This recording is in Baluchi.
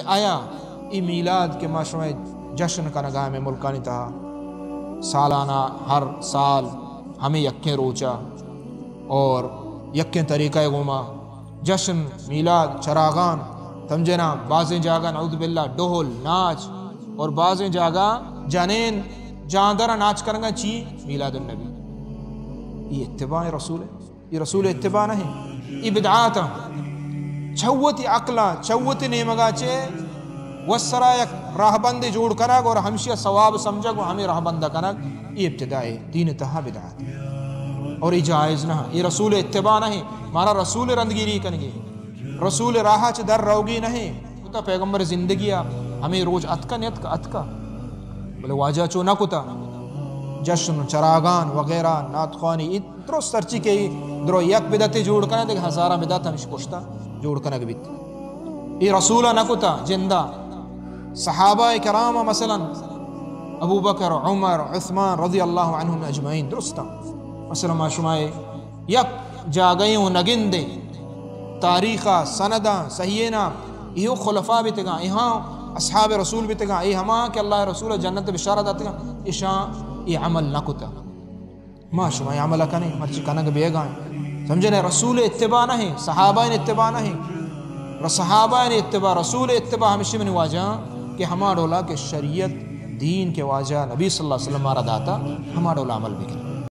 آیا ای میلاد کہ ما شما جشن کنگا ہمیں ملکانی تہا سالانہ ہر سال ہمیں یکیں روچا اور یکیں طریقہ گوما جشن، میلاد، چراغان، سمجھنا، بازیں جاگہ نعوذ باللہ ڈھول ناچ اور بازیں جاگہ جنین جاندر ناچ کرنگا چی؟ میلاد النبی۔ یہ اتباع رسول ہے؟ یہ رسول اتباع نہیں، یہ بدعات ہیں۔ چوتی عقلا، چوتی نیمگا چے وسرا یک راہبندے جوڑ کنگ اور ہمشی ثواب سمجھگ و ہمیں راہبندہ کنگ، یہ ابتداع ہے، دین تہا بدعات ہے۔ اور یہ جائز نہ، یہ رسول اتباع نہیں، مارا رسول رندگیری کنگی، رسول راہ چ در روگی نہیں۔ کتا پیغمبر زندگی ہمیں روچ اتکا نیتکا؟ اتکا۔ بلے واجہ چو نہ کتا۔ جشن، چراغان وغیرہ، نعت خوانی، درست ہرچی کہ درو یک بدعتے جوڑ کنگ، دگہ ہزاراں بدعت ہمش پشتا جوڑ کنگ بیت۔ اے رسول نہ کتا جندا۔ صحابہ کرام مثلاً ابو بکر، عمر، عثمان رضی اللہ عنہم اجمعین درستا۔ مثلاً ما شما یک جاگہے و نگندے تاریخا، سنداں، صحیحینا، ایہو خلفاء بیتگاں، ایہاں اصحاب رسول بیتگاں، اے ہما کہ اللہ رسول جنت بشارت داتگاں، اشاں اے عمل نہ کتا۔ ما شما اے عمل کنیں، مرچی کنگ بیگا ایں۔ سمجھنے، رسول اتباع نہیں، صحابہ اتباع نہیں۔ ر-، صحابہ اتباع، رسول اتباع ہمیشہ منی واجہ کہ ہما ڈولا کہ شریعت، دین کہ واجہ نبی صلی اللہ علیہ وسلم مارا داتا، ہما ڈولا عمل بکن۔